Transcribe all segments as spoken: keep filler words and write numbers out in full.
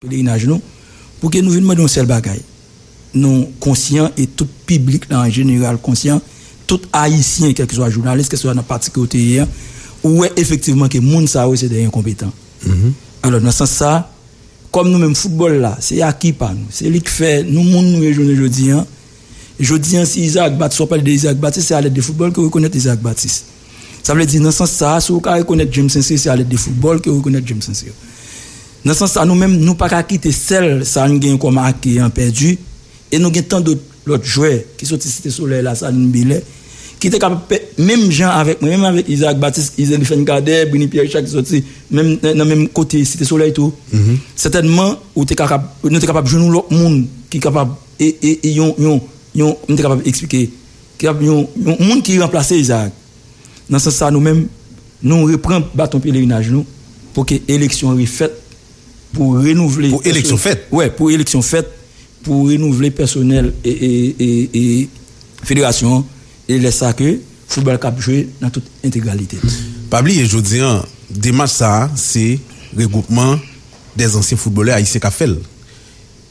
Pelerinaj nou, pou ke nou vin mande yon sèl bagay. Nou konsyan, e tout piblik la an jeneral konsyan, tout Ayisyen, kèlkeswa jounalis, kèlkeswa nan pati ke w te ye a, ou wè efektivman ke moun sa yo se de enkonpetan. Alò, nan sans sa, kòm nou menm foutbòl la, se aki pa nou, se li k fè nou moun nou ye jounen jodi a. Jodi a, si Isaac Batis, w ap pale de Isaac Batis, se a lèt de foutbòl ke w rekonèt Isaac Batis. Sa vle di, nan sans sa, si w ka rekonèt James Saint-Cyr, se a lèt de foutbòl ke w rekonèt James Saint-Cyr. Nan sans sa, nou menm, nou pa ka kite sèl sa n gen kòm aki an pèdi, e nou gen tan dòt lòt jwè ki soti Site Solèy la, Salin Belè, ki te kapab pè-, menm jan avèk mwen, menm avèk Isaac Batis, Izelifèn Kadè, Brini Pierre Richard ki soti menm nan, nan menm kote Site Solèy tou. Sètènman, ou te kapab, nou te kapab jwenn yon lòt moun ki kapab, e, e, e yon, yon, yon, m te kapab eksplike, ki ap yon, yon moun ki ranplase Isaac. Nan sans sa, nou menm, nou repran baton pelerinaj nou pou ke eleksyon refèt, pou renouvle. Pou eleksyon fèt. Wè, pou eleksyon fèt, pou renouvle pèsonèl e, e, e, e federasyon an, e lè sa ke foutbòl k ap jwe nan tout entegralite l. Pa bliye, jodi a, demach sa a, se regwoupman dè zansyen foutbolè ayisyen k ap fè l.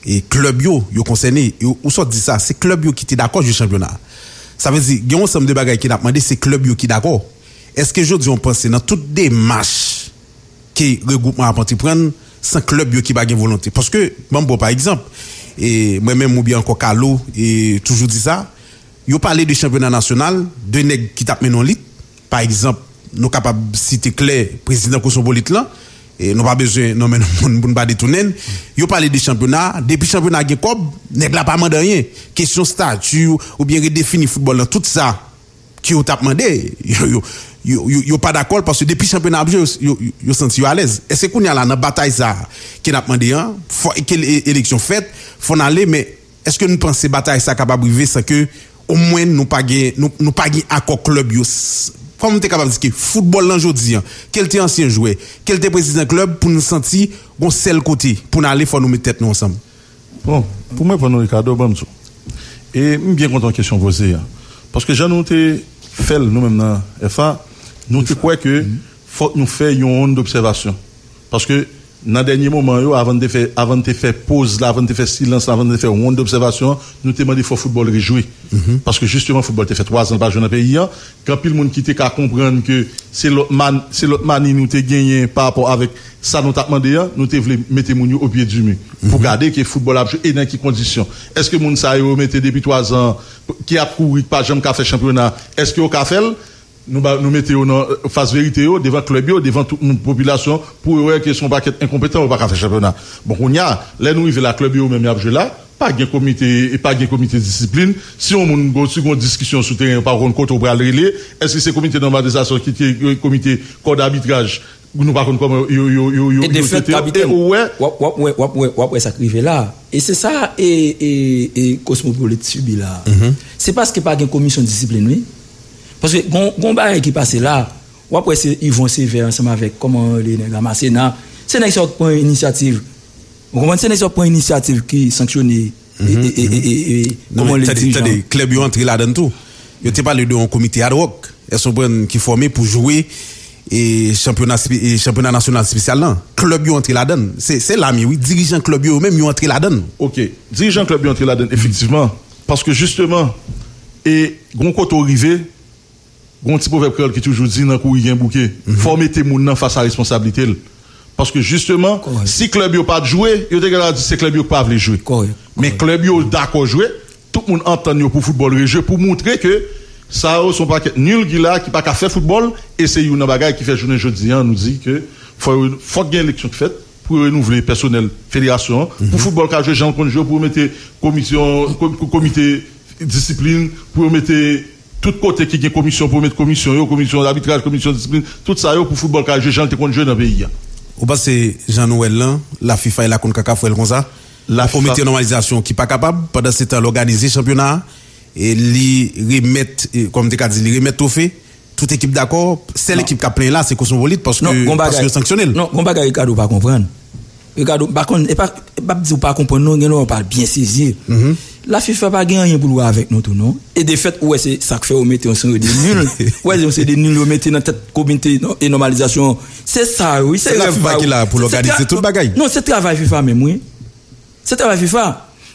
E klèb yo, yo konsène. Yo, ou sot di sa, se klèb yo ki te dakò jwe chanpyona a. Sa vle di, gen yon ansanm de bagay ke n ap mande, se klèb yo ki dakò. Èske jodi a w panse nan tout demach ke regwoupman ap antreprann, san klèb yo ki pa gen volonte? Paske, ban m ba w pa egzanp, e mwen menm oubyen ankò Carlo, e toujou di sa, yo pale de chanpyona nasyonal, de nèg ki t ap mennen yon lit, pa egzanp, nou kapab site klè prezidan Kosmopolit lan, e nou pa bezwen nonmen non moun pou n pa detounen l. Yo pale de chanpyona, depi chanpyona gen kòb, nèg la pa mande anyen. Kesyon stati oubyen redefini foutbòl lan, tout sa ke yo t ap mande, yo, yo, yo, yo, yo pa dakò l, paske depi chanpyona ap jwe, yo, yo, yo, yo santi yo alèz. Èske kounye a la, nan batay sa a ke n ap mande an, fò ke e-, eleksyon fèt, fò n ale, men èske n panse batay sa a kapab rive san ke omwen nou pa gen, nou, nou pa gen akò klèb yo? S-, kòman m te kapab di ke foutbòl lan jodi a, ke l te ansyen jwè, ke l te prezidan klèb, pou n santi gon sèl kote pou n ale, fò nou met tèt nou ansanm? Bon, pou m reponn ou, Ricardo, ban m di w. E m byen kontan kesyon w poze a. Paske jan nou te fè l, nou menm nan F A, nou te kwè ke fòk nou fè yon wonn dobsèvasyon. Paske nan dènye moman yo, avan n te fè, avan n te fè poz la, avan n te fè silans la, avan n te fè wonn dobsèvasyon an, nou te mande fò foutbòl rejwe. Paske jisteman, foutbòl te fè twa zan l pa jwe nan peyi a. Gen anpil moun ki te ka konprann ke se lòt man-, se lòt mani nou te genyen pa rapò avèk sa nou t ap mande a, nou te vle mete moun yo o pye di mi pou gade ke foutbòl ap jwe e nan ki kondisyon. Èske moun sa yo mete depi twa zan ki ap kouri, ki pa janm ka fè chanpyona, èske yo ka fè l? Nou ba, nou mete yo nan, euh, fas verite yo, devan klèb yo, devan tout moun, popilasyon, pou yo wè ke se yon pakèt enkonpetan, yo pa ka fè chanpyona. Bon, kounye a, lè nou rive la, klèb yo menm y ap jwe la, pa gen komite, e pa gen komite disiplin. Si yon moun, gon, si gon diskisyon sou teren, yo pa konn kote w pral rele. Èske se komite nòmalizasyon ki te, komite kòd abitraj, nou pa konn kòman yo, yo, yo, yo, yo, e yo defèt trete yo? Kapitèn, e ou wè, w ap, w ap wè, w ap wè, w ap wè sa k rive la. E se sa, e, e, e Kosmopolit sibi la. Se paske pa gen komisyon disiplin, wi. Paske gon, gon bagay ki pase la, w ap wè se Yvon Sévère ansanm avèk, kòman li rele nèg la, Masséna. Se nèg sa yo k pran inisyativ. Ou konprann? Se nèg sa yo k pran inisyativ ki sanksyone, e, e, e, e, e, e, kòman li dirije. Non, men tande, tande, klèb yo antre ladan l tou. Yo te pale de yon komite ad hoc, èske w konprann, ki fòme pou jwe, e, chanpyona spe-, e, chanpyona nasyonal espesyal lan. Klèb yo antre ladan l. Se, se lame, wi. Dirijan klèb yo, yo menm, yo antre ladan l. Ok. Dirijan klèb yo antre ladan l, efektivman. Paske jisteman, e, gon kote w rive, gon ti pwovèb kreyòl ki toujou di, nan kouri gen bouke. Fò w mete moun nan fas a responsablite l. Paske jisteman, si klèb yo pa t jwe, yo te gentan di se klèb yo k pa vle jwe. Men klèb yo dakò jwe, tout moun antann yo pou foutbòl rejwe, pou moutre ke sa yo se yon pakèt nil ki la, ki pa ka fè foutbòl, e se youn nan bagay ki fè jounen jodi a, nou di ke fò yo, fòk gen eleksyon k fèt pou yo renouvle pèsonèl federasyon an, pou foutbòl ka jwe jan l konn jwe, pou yo mete komisyon, ko-, ko-, komite disiplin, pou yo mete tout kote ki gen komisyon pou yo met komisyon yo, komisyon abitraj, komisyon disiplin, tout sa yo pou foutbòl ka jwe jan l te konn jwe nan peyi a. Ou panse jan nou wè l lan, la fifa e la konkakaf wè l konsa? La fifa. Komite nòmalizasyon ki pa kapab, pandan se tan l òganize chanpyona a, e li remèt, e, kòm m te ka di, li remèt twofe, tout ekip dakò, sèl ekip k ap plenyen la, se Kosmopolit, paske, paske yo sanksyone l. Non, gon bagay Ricardo pa konprann. Ricardo, m pa konn, e pa, m p ap di w pa konprann non, gen lè w pa byen sezi. La FIFA pa gen anyen pou l wè avèk nou tou non. E defèt ou wè se sa k fè yo mete yon seri de nil. Ou wè yon seri de nil yo mete nan tèt komite e nòmalizasyon. Se sa wi, se rèv pa yo. Se la FIFA ki la pou l òganize tout bagay. Non, se travay FIFA menm wi. Se travay FIFA.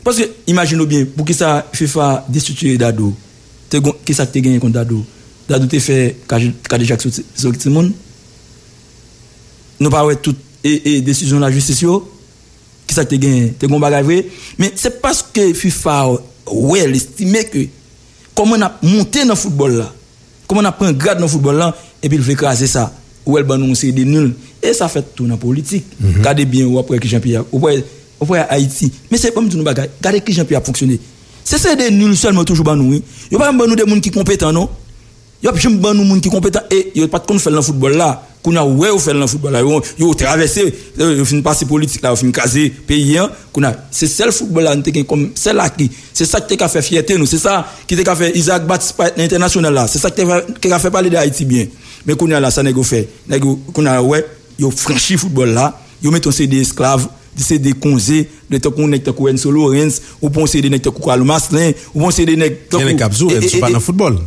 Paske imajine w byen, poukisa FIFA destitiye Dadou? Te gon, kisa k te genyen kont Dadou? Dadou te fè kadejak sou timoun. Nou pa wè tout e, e desizyon lajistis yo? Kisa k te genyen? Te gon bagay vre? Men se paske FIFA wè, l estime ke kòman n ap monte nan foutbòl la, kòman n ap pran grad nan foutbòl la, epi l vle kraze sa. Ou wè l ban nou yon seri de nil. E sa fèt tou nan politik. Gade byen, w ap wè kijan peyi a, ou wè, ou wè Ayiti. Men se, ban m di nou bagay, gade kijan peyi a ap fonksyone. Se seri de nil sèlman yo toujou ban nou wi. Yo pa janm ban nou de moun ki konpetan non. Yo p janm ban nou moun ki konpetan e yo pa t konn fè l nan foutbòl la. Kounye a ou wè yo fè l nan foutbòl la. Yo, yo travèse, yo, yo fin pase politik la, yo fin kraze peyi an. Kounye a, se sèl foutbòl la nou te gen kòm sèl aki. Se sa ki te ka fè fyète nou. Se sa ki te ka fè Isaac Batis parèt nan entènasyonal la. Se sa ki te fè, ki ka fè pale de Ayiti byen. Men kounye a la, sa nèg yo fè? Nèg yo, kounye a, wè, yo franchi foutbòl la. Yo mete yon seri de esklav, de seri de konze, de tankou yon nèg tankou Enzo Lorens, ou pran yon seri de nèg tankou Carlo Maslin, ou pran yon seri de nèg tankou. Gen nèg k ap di w, Enzo pa nan foutbòl.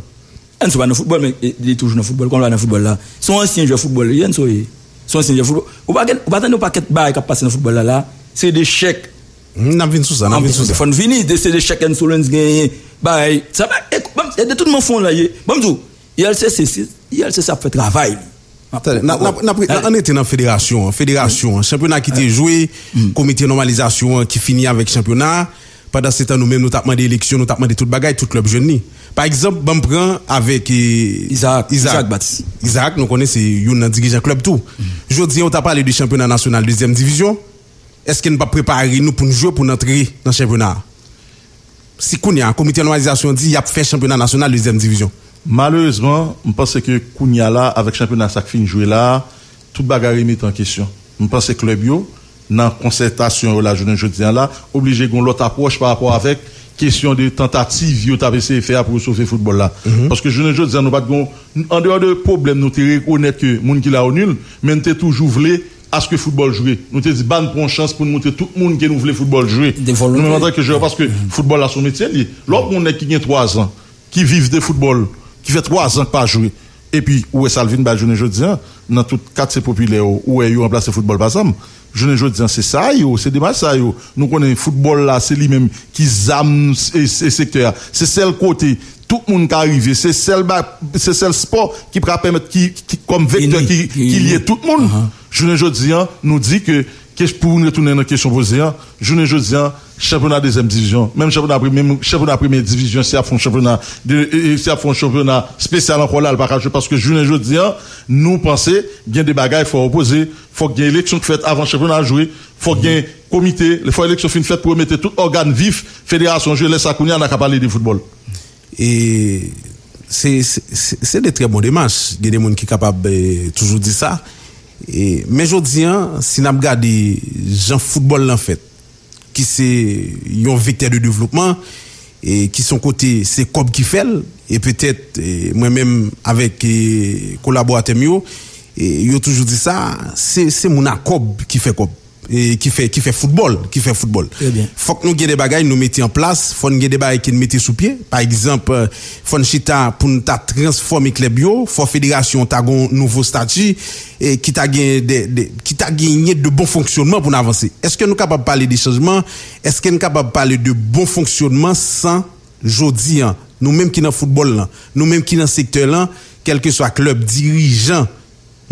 Enzo pa nan foutbòl, men e, li toujou nan foutbòl. Kòman l pa nan foutbòl la? Se yon ansyen jwè foutbòl li ye, Enzo ye. Se yon ansyen jwè foutbòl. Ou pa gen, ou pa tande yon pakèt bagay k ap pase nan foutbòl la la? Se de chèk. Hmm, n ap vin sou sa, n ap vin sou sa. Fò n vini, de, se de chèk Enzo Lorens genyen. Bagay, sa pa, e, ban m, e de tout man fon la ye. Ban m di w, I L C C, si, I L C C ap fè travay li. Tande, n ap, n ap, n ap, ann rete nan federasyon an, federasyon an, chanpyona ki te jwe, komite nòmalizasyon an ki fini avèk chanpyona a. Pandan se tan, nou menm, nou t ap mande eleksyon, nou t ap mande tout bagay, tout klèb jwenn li. Pa egzanp, ban m pran avèk, e, Isaac, Isaac. Isaac Batis. Isaac, nou konnen se youn nan dirijan klèb tou. Jodi a, ou ta pale de chanpyona nasyonal dezyèm divizyon. Èske n p ap prepare nou pou n jwe, pou n antre nan chanpyona a? Si kounye a, komite nòmalizasyon di y ap fè chanpyona nasyonal dezyèm divizyon. Malerezman, m panse ke kounye a la, avèk chanpyona sa k fin jwe la, tout bagay remete an kesyon. M panse klèb yo, nan konsètasyon yo la jounen jodi a la, oblije gen yon lòt apwòch pa rapò avèk kesyon de tantativ yo t ap eseye fè a pou yo sove foutbòl la. Paske jounen jodi a, nou pa t gen, andeyò de pwoblèm nou te rekonèt ke moun ki la yo nil, men n te toujou vle aske foutbòl jwe. Nou te di, "Ban n pran yon chans pou n montre tout moun ke nou vle foutbòl jwe." Nou menm antanke jwè, paske foutbòl la se yon metye li ye. Lè w ap yon nèg ki gen twazan, ki viv de foutbòl, ki fè twazan k pa jwe, epi ou wè sa l vin bay jounen jodi a, nan tout katye popilè yo, ou wè yo ranplase foutbòl pa zam. Jounen jodi a, se sa yo, se demach sa yo. Nou konnen foutbòl la, se li menm ki zam e, e sektè a. Se sèl kote tout moun ka rive. Se sèl ba, se sèl spò ki pral pèmèt ki, ki kòm vektè ki, ki lye tout moun. Jounen jodi a, nou di ke, ke pou n retounen nan kesyon poze a, jounen jodi a, chanpyona dezyèm divizyon, menm chanpyona premye, menm chanpyona premye divizyon, si y ap fè yon chanpyona de, e, e, si y ap fè yon chanpyona espesyal ankò la, l pa ka jwe paske jounen jodi a, nou panse gen de bagay fò yo poze, fòk gen eleksyon k fèt avan chanpyona jwe, fòk gen komite, fò eleksyon fin fèt pou yo mete tout ògàn vif federasyon jwe, lè sa kounye a n a ka pale de foutbòl. E se, se, se, se de trè bon demach. Gen de moun ki kapab, e, toujou di sa. E, men jodi a, si n ap gade jan foutbòl lan fèt, ki se yon vektè de devlopman, e ki se yon kote se kòb ki fè l, e petèt, e, mwen menm avèk, e, kolaboratè m yo, e, yo toujou di sa, se, se moun a kòb ki fè kòb. E ki fè, ki fè foutbòl, ki fè foutbòl. Fòk nou gen de bagay nou mete an plas, fò n gen de bagay ke n mete sou pye. Pa egzanp, e, fò n chita pou n ta transfòme klèb yo, fò federasyon ta gon nouvo stati, e ki ta gen de, de, ki ta genyen de bon fonksyònman pou n avanse. Èske nou kapab pale de chanjman? Èske n kapab pale de bon fonksyònman san jodi a, nou menm ki nan foutbòl lan, nou menm ki nan sektè lan, kèlkeswa klèb, dirijan,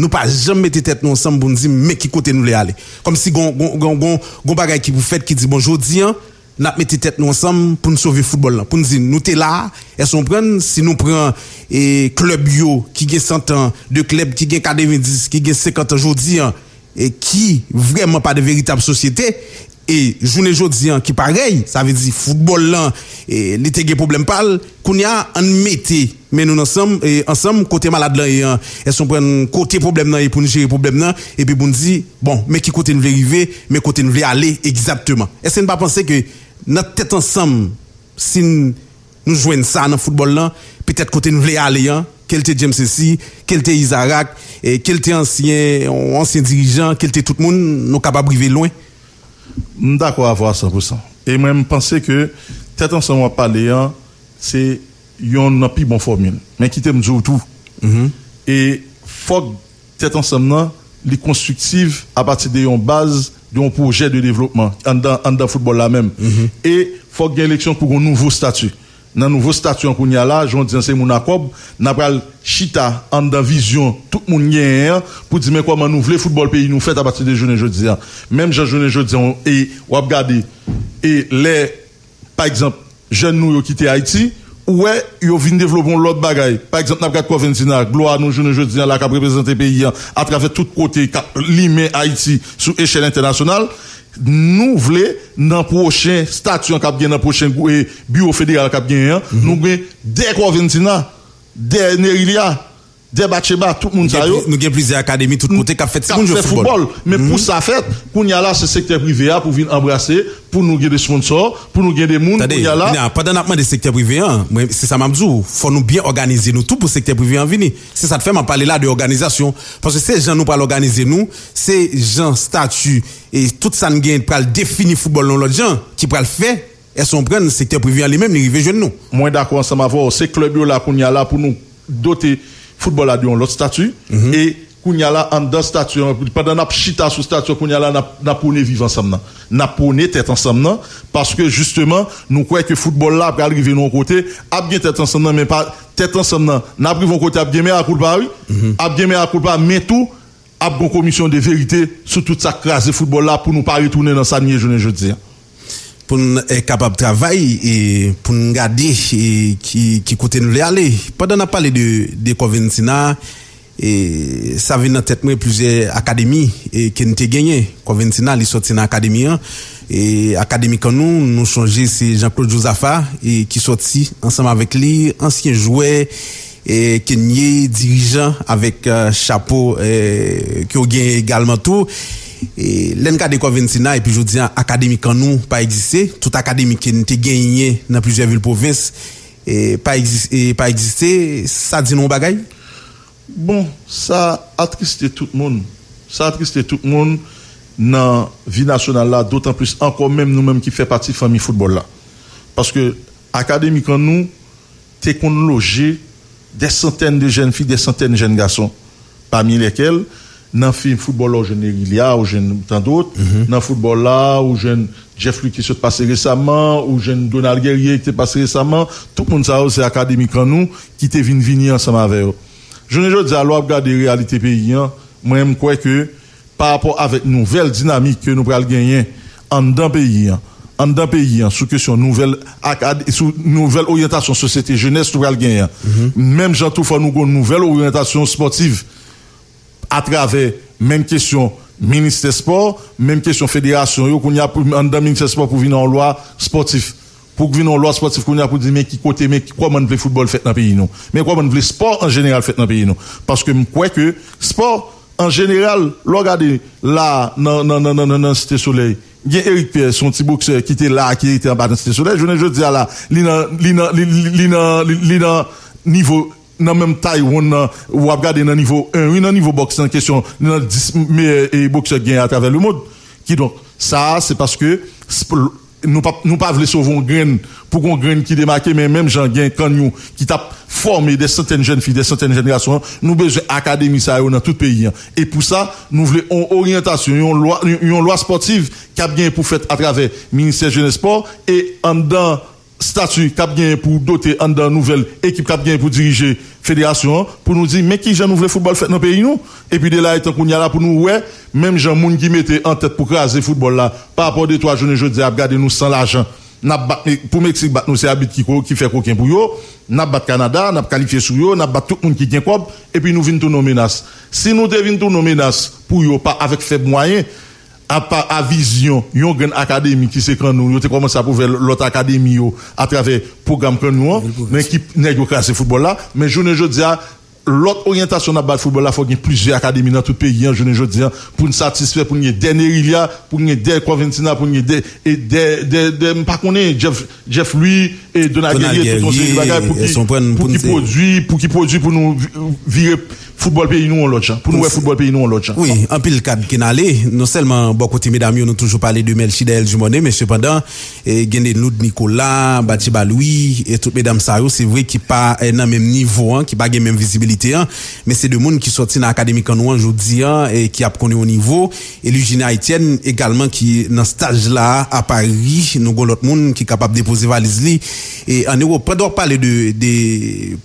nou pa janm mete tèt nou ansanm pou n di men ki kote n vle ale. Kòmsi gon, gon, gon, gon, gon bagay ki pou fèt ki di, bon, jodi a, n ap mete tèt nou ansanm pou n sove foutbòl lan. Pou n di, nou te la, èske w konprann, si nou pran, e, klèb yo ki gen san tan, de klèb ki gen katrevenndis, ki gen senkant an jodi a, e ki vrèman pa de veritab sosyete, e jounen jodi a ki parèy, sa vle di foutbòl lan, e, li te gen pwoblèm pa l, kounye a, ann mete men nou ansanm, e, ansanm, kote malad lan ye an, èske w konprann, kote pwoblèm nan ye pou n jere pwoblèm nan, epi pou n di, bon, men ki kote n vle rive, men kote n vle ale egzakteman. Èske n pa panse ke nan tèt ansanm, si n, nou jwenn sa nan foutbòl lan, petèt kote n vle ale an, ke l te James Ceci, ke l te Isaac, e ke l te ansyen, yon ansyen dirijan, ke l te tout moun, nou kapab rive lwen? M dakò avè w a san pou san. E mwen, m panse ke Tèt ansanm w ap pale an, se yonn nan pi bon fòmil. Men kite m di w tou, e fòk tèt ansanm nan, li konstriktiv apati de yon baz, de yon pwojè de devlopman anndan, anndan foutbòl la menm. E fòk gen eleksyon pou gen yon nouvo stati. Nan nouvo stati an kounye a la, jan w di an, se moun a kòb, n a pral chita anndan vizyon tout moun genyen an pou di men kòman nou vle foutbòl peyi nou fèt apati de jounen jodi a. Menm jan jounen jodi a, e w ap gade, e lè, pa egzanp, jèn nou yo kite Ayiti, ou wè, yo vin devlope yon lòt bagay. Pa egzanp, n ap gad Kòventina, glwa nou jounen jodi a la k ap reprezante peyi an atravè tout kote, k ap limen Ayiti sou echèl entènasyonal. Nou vle, nan pwochen stati an k ap gen nan pwochen gou- e biwo federal k ap genyen an, nou gen de Kòventina, de Nerilya, de Batcheba, tout moun sa yo. Nou gen plizyè akademi tout kote k ap fè timoun jwe foutbòl. Men pou sa fèt, kounye a la, se sektè prive a pou vin anbrase, pou nou gen de sponsò, pou nou gen de moun, kounye a la. Pandan n ap mande sektè prive an, mwen, se sa m ap di w, fò nou byen òganize nou tou pou sektè prive an vini. Se sa k fè m ap pale la de òganizasyon. Paske se jan nou pral òganize nou, se jan stati e tout sa n gen pral defini foutbòl nan yon lòt jan ki pral fè, èske w konprann, sektè prive an li menm, li rive jwenn nou. Mwen dakò ansanm avè w. Se klèb yo la kounye a la pou nou dote foutbòl la de yon lòt stati. E kounye a la, anndan stati an, pandan n ap chita sou stati an, kounye a la, n ap, n ap pwone viv ansanm nan. N ap pwone tèt ansanm nan, paske jisteman, nou kwè ke foutbòl la pral rive nan yon kote, ap gen tèt ansanm nan, men pa tèt ansanm nan. N ap rive yon kote, ap gen mea culpa, wi. Ap gen mea culpa, men tou, ap gon komisyon de verite sou tout sa k kraze foutbòl la pou nou pa retounen nan sa n ye jounen jodi a. Pou n eh, kapab travay e pou n gade eh, ki, ki kote n vle ale. Pandan n ap pale de, de Kòventina, eh, sa vin nan tèt mwen plizyè akademi eh, ke n te genyen. Kòventina, li sòti nan akademi an. E akademi Kannou, nou sonje se Jean-Claude Josaphat eh, ki sòti ansanm avèk li, ansyen jwè, eh, ke n ye dirijan avèk eh, chapo eh, ke w gen egalman tou. E lè n gade Kòventina epi jodi a akademi Kannou pa egziste, tout akademi ke n te genyen nan plizyè vil pwovens eh, pa egzis- eh, pa egziste, sa di nou yon bagay? Bon, sa atriste tout moun. Sa atriste tout moun nan vi nasyonal la, dotan plis ankò menm nou menm ki fè pati fanmi foutbòl la. Paske akademi Kannou te konn loje des centaines de jeunes filles, des centaines de jeunes garçons, parmi lesquels, nan fi foutbòl la, ou jwenn Nerilya, ou jwenn tant d'autres, nan foutbòl la, ou jwenn Jeff Luc ki sot pase resaman, ou jwenn Donald Guerrier ki te pase resaman, tout moun sa yo, se akademi Kannou ki te vin vini ansanm avè yo. Jounen jodi a, lè w ap gade reyalite peyi an, mwen, m kwè ke pa rapò avèk nouvèl dinamik ke nou pral genyen anndan peyi an, anndan peyi an, sou kesyon nouvèl akad- sou nouvèl oryantasyon sosyete jenès nou pral genyen an. Menm jan tou, fò nou gon nouvèl oryantasyon spòtiv atravè menm kesyon ministè spò, menm kesyon federasyon yo, kounye a pou anndan ministè spò pou vin yon lwa spòtif. Pou vin yon lwa spòtif kounye a pou di men ki kote, men ki- kòman n vle foutbòl fèt nan peyi nou. Men kòman n vle spò an jeneral fèt nan peyi nou. Paske m kwè ke spò an jeneral, lè w gade la nan, nan, nan, nan, nan, nan Site Solèy, gen Eric Pierre, se yon ti boksè ki te la, ki rete anba nan Site Solèy. Jounen jodi a la, li nan, li nan, li, li, li nan, li, li nan nivo, nan menm tay wonn nan, w ap gade nan nivo en, wi, nan nivo bòks, nan kesyon, li nan dis meyè e boksè k genyen atravè lemond. Kidonk, sa a, se paske sp- nou pa, nou pa vle sove yon grenn pou gon grenn ki demake, men menm jan gen Kannyou ki t ap fòme des centaines jeunes filles, des centaines jeunes garçons, nou bezwen akademi sa yo nan tout peyi an. E pou sa, nou vle yon oryantasyon, yon lwa, yon lwa spòtiv k ap genyen pou fèt atravè ministè jenès, spò, e anndan stati k ap genyen pou dote anndan nouvèl ekip k ap genyen pou dirije federasyon an, pou nou di men kijan nou vle foutbòl fèt nan peyi nou. Epi de la etan kounye a la pou nou wè, menm jan moun ki mete an tèt pou kraze foutbòl la, pa rapò de twa jounen jodi a ap gade nou san lajan. N ap bat, pou Meksik bat nou, se abit ki, ko- ki fè koken pou yo. N ap bat Kanada, n ap kalifye sou yo, n ap bat tout moun ki gen kòb, epi nou vin tounen yon menas. Si nou te vin tounen yon menas pou yo pa avèk fèb mwayen, apa a vizyon yon grenn akademi ki se Kannou, yo te kòmanse ap ouvè lòt akademi yo atravè pwogram Kannou an, men ki nèg yo kraze foutbòl la. Men jounen jodi a, Lòt oryantasyon n ap bay foutbòl la, fò gen plizyè akademi nan tout peyi an, jounen jodi an, pou n satisfè, pou n gen de Nerilya, pou n gen de Corventina, pou n gen de, e de, de, de, m pa konnen, Jeff, Jeff Louis, e Donald Guerrier, tout yon seri de bagay, pou ki, pou ki pwodui, pou ki pwodui, pou nou vi-, vire foutbòl peyi nou yon lòt jan, pou nou wè foutbòl peyi nou yon lòt jan. Wi, anpil kad ki n ale, non sèlman bò kote medam yo, nou toujou pale de Melchidaël Dumornay, men sepandan, e gen de Loud Nicolas, Batcheba Louis, e tout medam sa yo, se vre ki pa, e, nan menm nivo an, ki pa gen menm vizibilite an, men se de moun ki sòti nan akademi kan nou an jodi an, e ki ap konnen yon nivo, e Lugina Etienne egalman ki nan staj la a Pari, nou gon lòt moun ki kapab depoze valiz li, e an Ewòp. Pandan w ap pale de, de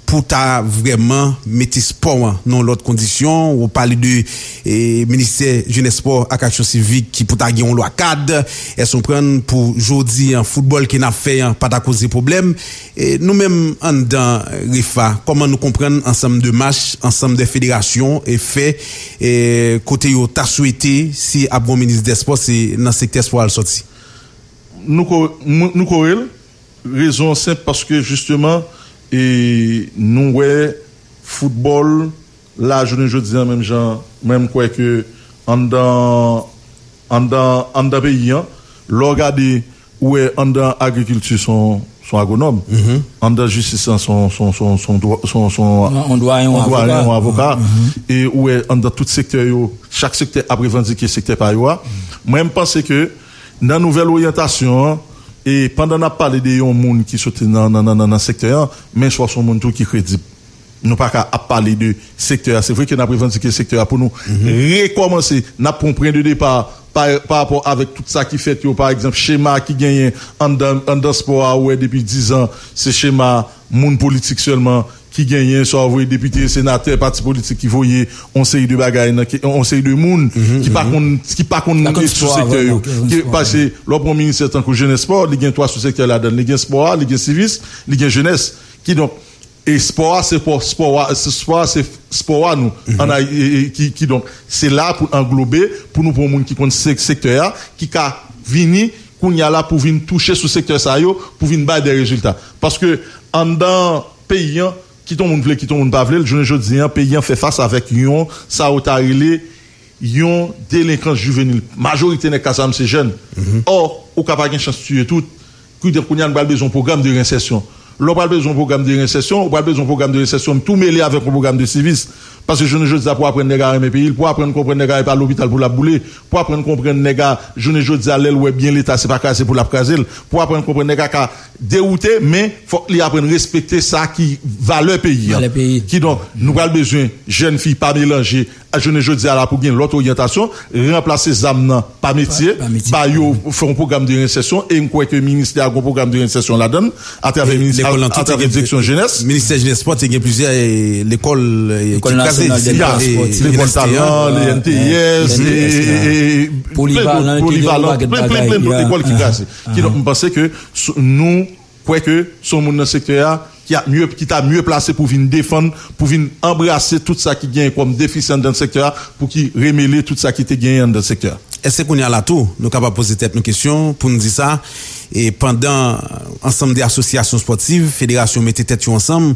pou ta vrèman mete spò an nan yon lòt kondisyon, ou pale de, e, ministè jenès, spò ak aksyon sivik ki pou ta gen yon lwa kad, èske w konprann pou jodi an, foutbòl ke n ap fè an pa ta koze pwoblèm? E nou menm anndan REFA, kòman nou konprann ansanm de mach, ansanm de federasyon e fè, e kote yo ta swete si ap gon minis dè spò, se nan sektè spò a l sòti? Nou ko-, nou, nou kore l. Rezon an senp, paske jisteman, e nou wè foutbòl la, jounen jodi an, menm jan, mwen m kwè ke anndan, anndan, anndan peyi an, lè w gade, ou wè anndan agrikilti, se yon, se yon agwonòm, anndan jistis lan, se yon, se yon, se yon, se yon dwa-, se yon, se yon, yon dwayen, yon avoka, e ou wè anndan tout sektè yo, chak sektè ap revandike sektè pa yo a. Mwen, m panse ke nan nouvèl oryantasyon an, e pandan n ap pale de yon moun ki soti nan, nan, nan, nan, nan sektè an, men fò se yon moun tou ki kredib. Nou pa ka ap pale de sektè a. Se vre ke n ap revandike sektè a pou nou rekòmanse, n ap pran yon pwen de depa pa, pa rapò avèk tout sa ki fèt yo. Pa egzanp, chema ki genyen anndan, anndan spò a, ou wè depi diz an, se chema moun politik sèlman ki genyen, swa w voye depite, senatè, pati politik ki voye yon seri de bagay nan ke, yon seri de moun ki pa konn, ki pa konn sou sektè yo. Paske lè w pran yon ministè tankou jenès, spò, li gen twa sou sektè ladan l. Li gen spò a, li gen sivis, li gen jenès. Kidonk, e spò a, se spò, spò a, se spò a, se spò a nou. Ann Ay-, e, e, ki, kidonk, se la pou n anglobe, pou nou pran yon moun ki konn se-, sektè a, ki ka vini kounye a la pou vin touche sou sektè sa yo, pou vin bay de rezilta. Paske anndan peyi an, kit yon moun vle, kit yon moun pa vle l, jounen jodi an, peyi an fè fas avèk yon, sa yo ta rele, yon delenkans jivenil. Majorite nèg ka sa m se jèn. Ò, ou ka pa gen chans tiye tout. Kidonk, kounye a, n pral bezwen yon pwogram de rensèsyon. Lè w pral bezwen yon pwogram de rensèsyon, ou pral bezwen yon pwogram de rensèsyon tou mele avèk yon pwogram de sivis. Paske jounen jodi a, pou aprann nèg a renmen peyi l, pou aprann konprann nèg a, e pa lopital pou l ap boule, pou aprann konprann nèg a, jounen jodi a, lè l wè byen Leta, se pa kraze pou l ap kraze l, pou aprann konprann nèg a ka dewoute, men fòk li aprann respekte sa ki valè peyi a. Valè peyi. Kidonk, nou pral bezwen jèn fi pa melanje, a jounen jodi a la pou gen lòt oryantasyon, ranplase zam nan pa metye, ba yo fè yon pwogram de rensèsyon, e m kwè ke ministè a gon pwogram de rensèsyon ladan l, atravè minis-, atravè direksyon jenès. Ministè jenès, spò, te gen plizyè, e, lekòl, e, ki kraze. Lekòl nasyonal de spò, lekòl Talan, le N T S, e, e, e, Polivalan, plen dòt lekòl ki kraze. Kidonk, m panse ke sou, nou kwè ke se yon moun nan sektè a ki ap mye, ki ta mye plase pou vin defann, pou vin anbrase tout sa ki genyen kòm defisi anndan sektè a, pou ki remele tout sa ki te genyen anndan sektè a. Èske kounye a la tou, nou kapab poze tèt nou kesyon pou n di sa, e pandan ansanm de asosyasyon espòtiv, federasyon mete tèt yo ansanm,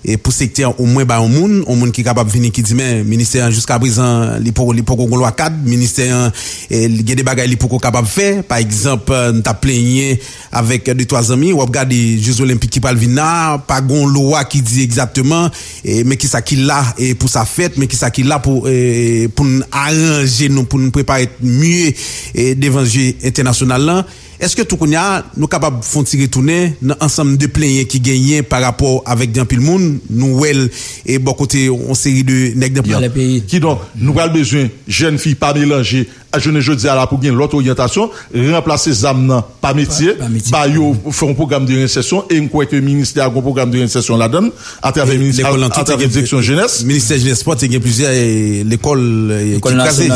e pou sektè an omwen ba yon moun, yon moun ki kapab vini ki di, men ministè an jiska prezan, li poko, li poko gon lwa kad, ministè an, e, li gen de bagay li poko kapab fè. Pa egzanp, n t ap plenyen avèk de twa zanmi, w ap gade Jeux Olympiques ki pral vin la, pa gon lwa ki di egzakteman, e, men kisa ki la, e, pou sa fèt, men kisa ki la pou, e, pou n aranje nou, pou n prepare mye, e, devan je entènasyonal lan. Èske tou kounye a, nou kapab fè yon ti retounen nan ansanm de plenyen ki genyen pa rapò avèk de anpil moun, nou wè l, e, bò kote yon seri de nèg nan peyi. Kidonk, nou pral bezwen jèn fi pa melanje, a jounen jodi a la pou gen lòt oryantasyon, ranplase zam nan pa metye, ba yo fè yon pwogram de rensèsyon, e m kwè ke ministè a gon pwogram de rensèsyon ladan l, atravè minis-, atravè direksyon jenès. Ministè jenès, spò, te gen plizyè, e, lekòl, e, ki kraze.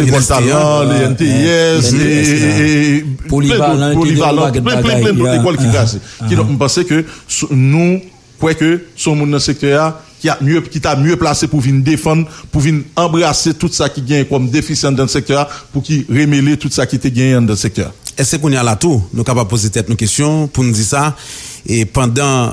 Lekòl Talan, le N T S, e, e, e, Polivalan, plen, plen, plen dòt lekòl ki kraze. Kidonk, m panse ke sou, nou kwè ke se yon moun nan sektè a ki ap mye, ki ta mye plase pou vin defann, pou vin anbrase tout sa ki genyen kòm defisi anndan sektè a, pou ki remele tout sa ki te genyen anndan sektè a. Èske kounye a la tou, nou kapab poze tèt nou kesyon pou n di sa, E pandan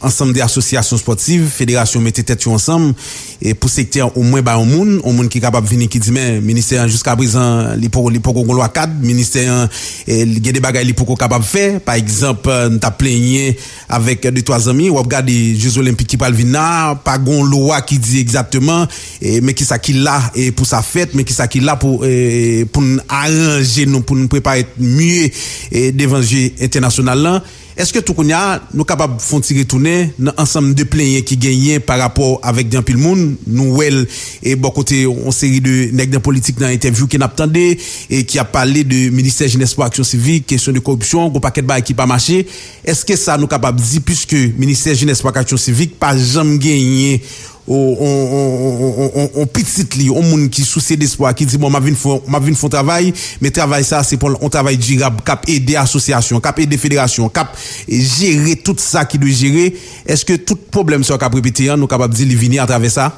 ansanm de asosyasyon espòtiv, federasyon mete tèt yo ansanm, e pou sektè an omwen ba yon moun, yon moun ki kapab vini ki di, men ministè an jiska prezan li poko, li poko gon lwa kad, ministè an, e, gen de bagay li poko kapab fè. Pa egzanp, e, n t ap plenyen avèk de twa zanmi, w ap gade Jeux Olympiques ki pral vin la, pa gon lwa ki di egzakteman, e, men kisa ki la, e, pou sa fèt, men kisa ki la pou, e, pou n aranje nou, pou n prepare mye, e, devan je entènasyonal lan. Èske tou kounye a, nou kapab fè yon ti retounen nan ansanm de plenyen ki genyen pa rapò avèk de anpil moun? Nou wè l, e, bò kote yon seri de nèg nan politik nan entèvyou ke n ap tande, e ki ap pale de ministè jenès pou aksyon sivik, kesyon de koripsyon, gon pakèt bagay ki pa mache. Èske sa nou kapab di, piske ministè jenès pou aksyon sivik pa janm genyen yon, yon, yon, yon, yon, yon pitit li, yon moun ki sousye de espwa, ki di, bon, m ap vin fè, m ap vin fè yon travay, men travay sa, se pou yon travay dirab, k ap ede asosyasyon, k ap ede federasyon, k ap jere tout sa ki dwe jere. Èske tout pwoblèm sa yo k ap repete an, nou kapab di li vini atravè sa?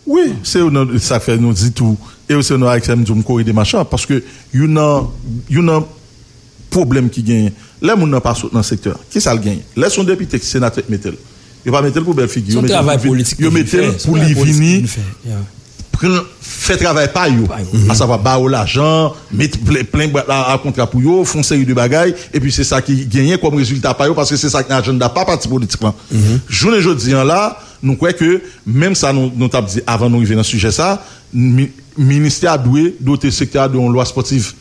Wi, se youn nan sa k fè nou di tou, e se youn nan bagay ki fè m di w m kore demach la, paske youn nan, youn nan pwoblèm ki genyen. Lè moun nan pa sot nan sektè a, kisa l genyen? Lè se yon depite ki senatè k mete l, yo pa mete l pou bèl figi, yo mete l pou vin, yo mete l pou li vini pran, fè travay pa yo, asavwa ba yo lajan, met plen, plen bwat la a kontra pou yo, fè yon seri de bagay, epi se sa ki genyen kòm rezilta pa yo, paske se sa ki nan ajanda pa pati politik lan. Jounen jodi an la, nou kwè ke menm sa nou, nou t ap di avan nou rive nan sijè sa, mi-, ministè a dwe dote sektè a de yon lwa espòtiv.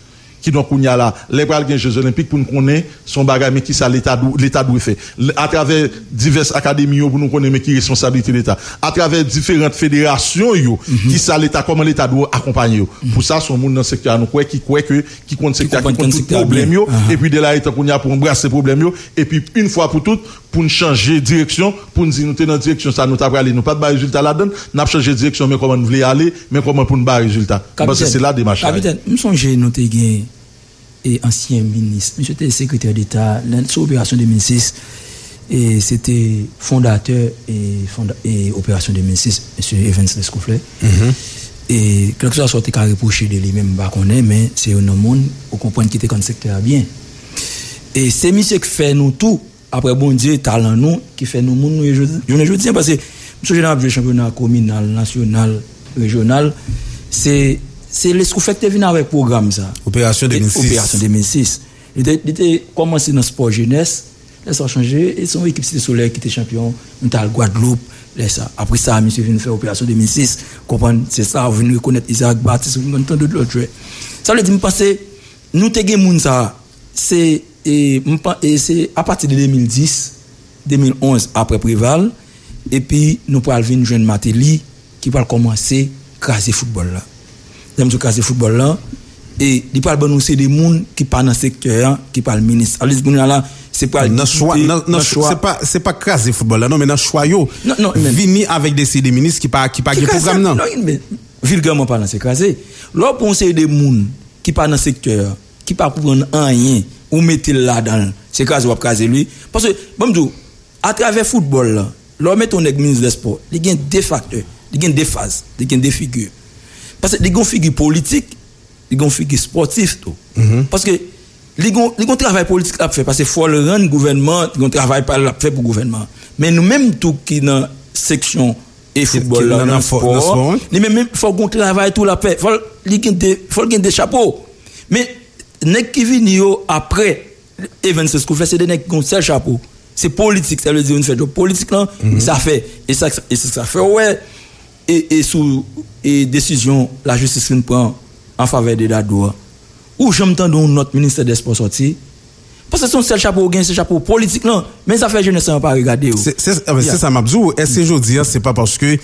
Kidonk, kounye a la, lè pral gen Jeux Olympiques, pou n konnen se yon bagay, men kisa Leta dwe, Leta dwe fè. L-, atravè divès akademi yo, pou nou konnen men ki responsablite Leta. Atravè diferan federasyon yo, kisa Leta, kòman Leta dwe akonpaye yo. Pou sa, se yon moun nan sektè a nou kwè, ki kwè ke, ki konn sektè a, ki konn tout pwoblèm yo, epi de la etan kounye a pou anbrase pwoblèm yo, epi yon fwa pou tout, pou n chanje direksyon, pou n di nou te nan direksyon sa nou ta prale, nou pa t bay rezilta ladan l, n ap chanje direksyon, men kòman n vle ale, men kòman pou n bay rezilta. M panse se la demach la ye. Kapitèn, m sonje nou te gen, e, ansyen minis, misye te sekretè deta, lè, sou operasyon de mil sis, e se te fondatè, e, fonda-, e operasyon de mil sis, mesye Evens Lescouflair. E kèlkeswa sa w te ka repwoche de li menm, m pa konnen, men se youn nan moun ou konprann ki te konn sektè a byen. E se misye k fè nou tou, apre Bondye, talan nou, ki fè nou moun nou ye jodi, jounen jodi a, paske m sonje n ap jwe chanpyona kominal, nasyonal, rejyonal, se, se Lescouflair ki te vin avèk pwogram sa. Operasyon de mil sis. Operasyon de mil sis. Li te, li te kòmanse nan spò jenès, lè sa w chanje, e se yon ekip Site Solèy ki te chanpyon, nou t al Gwadloup, lè sa. Apre sa, misye vin fè Operasyon de mil sis, konprann, se sa, w vin rekonèt Isaac Baptiste, w vin konn tann lòt jwè. Sa vle di, m panse, nou te gen moun sa, se, e, m pa, e se apati de de mil dis, de mil onz, apre Preval, epi nou pral vin jwenn Martelly ki pral kòmanse kraze foutbòl la. Lè m di w kraze foutbòl la, e li pral ban nou se de moun ki pa nan sektè a, ki pral minis. Sa vle di moun la, se pral nan chwa, nan, nan chwa, se pa, se pa kraze foutbòl la, non, men nan chwa yo. Non, non, men vini avèk de se de minis ki pa, ki pa gen pwogram nan. Non, men vilgèman palan, se kraze. Lè w pran yon seri de moun ki pa nan sektè a, ki pa konprann anyen, ou mete l ladan l, se kraze w ap kraze l, wi. Paske, ban m di w, atravè foutbòl la, lè w mete yon nèg minis dè spò, li gen de faktè, li gen de faz, li gen de figi. Paske li gen yon figi politik, li gen yon figi espòtif tou. Paske li gen, li gen yon travay politik l ap fè, paske fò l rann gouvènman, li gen yon travay pa l l ap fè pou gouvènman. Men nou menm tou ki nan seksyon e foutbòl la, nan spò, li menm, menm fò l gen yon travay tou l ap fè. Fò l, li gen de, fò l gen de chapo. Men nèg ki vini yo apre Evens Lescouflair, se de nèg ki gen yon sèl chapo. Se politik, sa vle di yo vin fè djòb politik lan, e sa fè, e sa, e se sa fè w wè, e, e sou, e desizyon lajistis fin pran an favè de Dadou a. Ou janm tande yon nòt ministè dè spò sòti? Paske se yon sèl chapo w gen, se chapo politik lan. Men zafè jenès lan yo pa regade yo. Se, se, se sa m ap di w. Èske jodi a, se pa paske,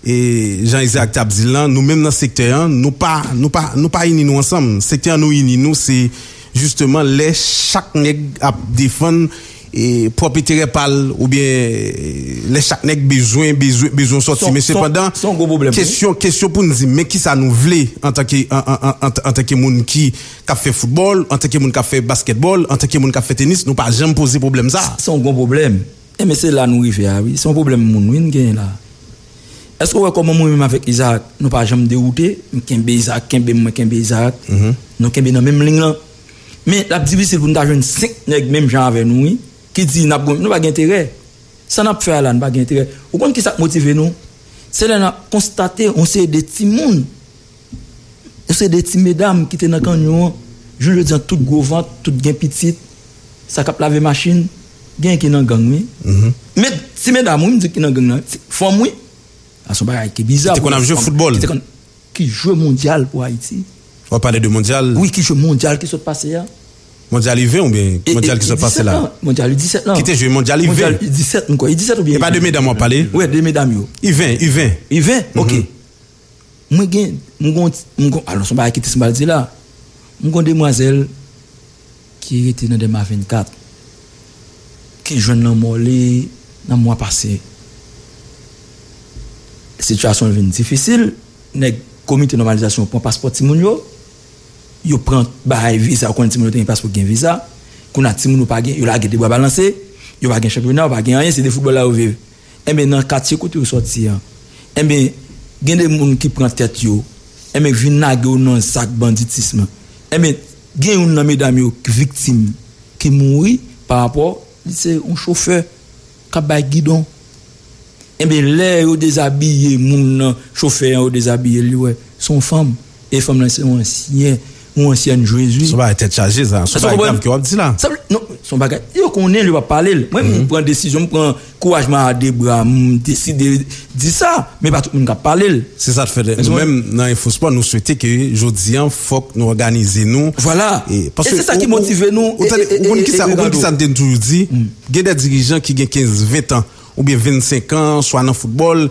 e, jan Isaac t ap di l lan, nou menm nan sektè an, nou pa, nou pa, nou pa ini nou ansanm. Sektè an nou ini nou, se jisteman lè chak nèg ap defann, e, pwòp enterè pa l, oubyen, e, lè chak nèg bezwen, bezwen, bezwen sòti. Men sepandan, kesyon, kesyon pou n di, men kisa nou vle antanke, an, an, an, an, antanke moun ki, k ap fè foutbòl, antanke moun k ap fè baskètbòl, antanke moun k ap fè tenis, nou pa janm poze pwoblèm sa. Se yon gwo pwoblèm. Enben, se la nou rive a, wi. Se yon pwoblèm moun, wi, n genyen la. Èske w wè kòman mwen menm avèk Isaac, nou pa janm dewoute? M kenbe Isaac, kenbe m, mwen kenbe Isaac. Nou kenbe nan menm liy lan. Men, l ap difisil pou n ta jwenn senk nèg menm jan avè nou, wi. Li di, "N ap gon-, nou pa gen enterè. Sa n ap fè a la, nou pa gen enterè." Ou konn ki sa k motive nou? Se lè n ap konstate yon seri de timoun, yon seri de ti medam ki te nan kanyon an, jounen jodi a, tout gwo vant, tout gen pitit, sa k ap lave machin, gen ki nan gang, wi. Men ti medam, wi, m di ki nan gang nan, ti, fanm, wi. A se yon bagay ki biza. Ki te konn ap jwe foutbòl. Ki te konn, ki jwe mondyal pou Ayiti. W ap pale de mondyal? Wi, ki jwe mondyal ki sot pase a. Mondyal U ven oubyen mondyal ki sot pase la? Mondyal U disèt lan. Ki te jwe mondyal U ven? Mondyal U disèt, m kwè. U disèt oubyen... E pa de medam w ap pale? Wi, de medam yo. U ven, U ven. U ven, ok. Mwen gen, m gon, m gon, alò, se yon bagay ki tris m pral di la. M gon demwazèl ki rete nan Dèma vennkat, ki jwenn lanmò li nan mwa pase. Sitiyasyon l vin difisil, nèg komite nòmalizasyon pran paspò timoun yo, yo pran bagay viza, ou konnen timoun yo te gen paspò ki gen viza, kounye a timoun yo pa gen, yo lage de bra balanse, yo pa gen chanpyona, yo pa gen anyen, se de foutbòl la yo viv. Enben, nan katye kote yo sòti an, enben, gen de moun ki pran tèt yo, enben, vin lage yo nan zak banditism. Enben, gen youn nan medam yo ki viktim, ki mouri pa rapò, li se yon chofè k ap bay gidon. Enben, lè yo dezabiye moun nan, chofè an, yo dezabiye l, li wè se yon fanm. E fanm nan se yon ansyen, yon ansyèn jwez, wi. Se yon bagay tèt chaje, sa. Se yon bagay grav ke w ap di la. Sa vle, non, se yon bagay, yo konnen li p ap pale l. Mwen, m pran desizyon, m pran kouraj m a de bra, m deside di sa, men pa tout moun k ap pale l. Se sa k fè nou menm nan Info Sport, nou swete ke jodi a, fòk nou òganize nou. Vwala. E se sa ki motive nou. Ou konn ki sa, ou konn ki sa n te toujou di? Gen de dirijan ki gen kenz, ven tan, oubyen vennsenk an, swa nan foutbòl,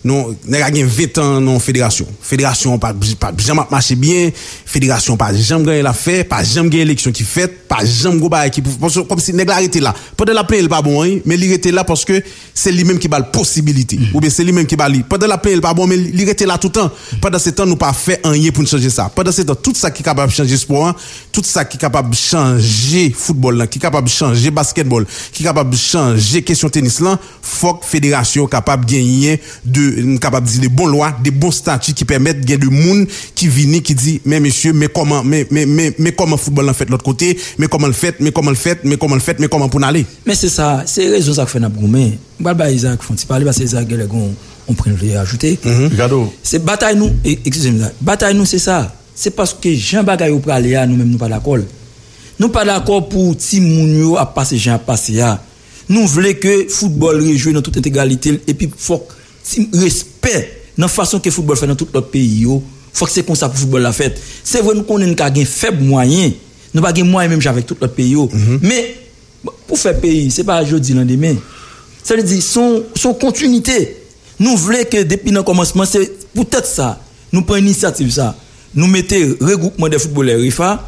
non, nèg la gen ven tan nan yon federasyon. Federasyon an pa, pa janm ap mache byen, federasyon pa janm gen anyen l ap fè, pa janm gen eleksyon ki fèt, pa janm gon bagay ki pou, paske kòmsi nèg la rete la. Pandan l ap plenyen l pa bon, wi, men li rete la paske se li menm ki ba l posibilite. Oubyen se li menm ki ba li. Pandan l ap plenyen l pa bon, men li, li rete la toutan. Pandan se tan, nou pa fè anyen pou n chanje sa. Pandan se tan, tout sa ki kapab chanje spò an, tout sa ki kapab chanje foutbòl lan, ki kapab chanje baskètbòl, ki kapab chanje kesyon tenis lan, fòk federasyon kapab genyen de, m kapab di de bon lwa, de bon stati ki pèmèt gen de moun ki vini, ki di, "Men mesye, men kòman, men, men, men, men kòman foutbòl lan fèt lòt kote, men kòman l fèt, men kòman l fèt, men kòman l fèt, men kòman pou n ale." Men se sa, se rezon sa k fè n ap goumen. M pral bay Isaac fè yon ti pale, paske Isaac genlè gon yon pwen l vle ajoute. Ricardo. Se batay nou, e, eskize m, batay nou se sa. Se paske jan bagay yo prale a, nou menm nou pa dakò l. Nou pa dakò pou timoun yo ap pase jan y ap pase a. Nou vle ke foutbòl rejwe nan tout entegralite l, epi fòk ti respè nan fason ke foutbòl fèt nan tout lòt peyi yo. Fòk se konsa pou foutbòl la fèt. Se vre, nou konnen n ka gen fèb mwayen. Nou pa gen mwayen menm jan avèk tout lòt peyi yo. Men, pou fè peyi, se pa jodi landemen. Sa vle di, se yon, se yon kontinite. Nou vle ke depi nan kòmansman, se poutèt sa, nou pran inisyativ sa. Nou mete regwoupman dè foutbolè, refa.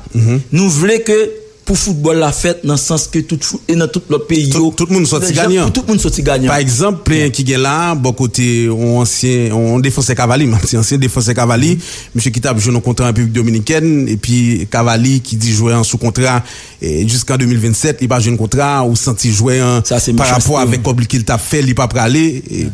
Nou vle ke pou foutbòl la fèt nan sans ke tout fout, e nan tout lòt peyi yo. Tout, tout moun sòti ganyan. Pou tout moun sòti ganyan. Pa egzanp, plenyen ki gen la, bò kote yon ansyen, yon defansè Cavali, m ap di ansyen defansè Cavali, misye ki t ap jwenn yon kontra an Repiblik Dominikèn, epi Cavali ki di jwè an sou kontra, e, jiskan de mil vennsèt, li pa jwenn kontra, ou santi jwè an, pa rapò avèk kòb li ke l t ap fè, li pa prale, e,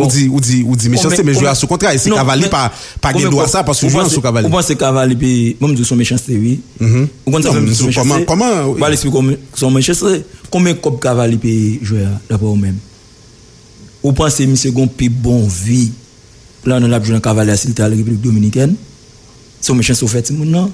ou di, ou di, ou di mechanste, men jwè a sou kontra, e se Cavali pa, pa gen dwa sa, paske jwè an sou Cavali. Ou panse Cavali pi, bon, m di w se yon mechanste, wi. Ou konn sa fè m di w se yon mechanste? Kòman, kòman? Ba l eksplike w se yon mechanste. Konbyen kòb Cavali peye jwè a, daprè ou menm? Ou panse misye gon pi bon vi pandan l ap jwe nan Cavali a si l te al Repiblik Dominikèn? Se yon mechanste ou fè timoun nan.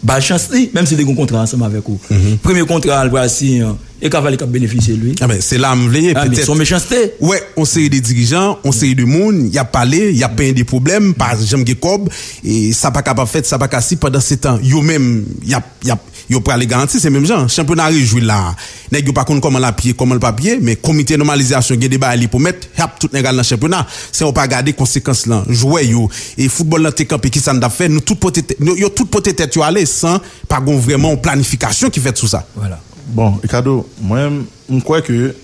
Ba l chans li, menm si li gon kontra ansanm avèk ou. Premye kontra a l pral siyen an, e Cavali k ap benefisye l, wi. Enben, se la m vle ye, petèt. Se yon mechanste. Ou wè, yon seri de dirijan, yon seri de moun, y ap pale, y ap penyen de pwoblèm, pa janm gen kòb, e sa pa kapab fèt, sa pa ka si, pandan se tan, yo menm, y ap, y ap, yo prale garanti, se menm jan. Chanpyona rejwe la. Nèg yo pa konn kòman l ap ye, kòman l p ap ye, men komite nòmalizasyon gen de bagay li pwomèt, y ap tout nèg al nan chanpyona. San yo pa gade konsekans lan, jwè yo, e foutbòl lan te kanpe, kisa n t ap fè? Nou tout pote tè-, yo, yo tout pote tèt yo ale san pa gon vrèman yon planifikasyon ki fèt sou sa. Vwala. Bon, Ricardo, mwen, m kwè ke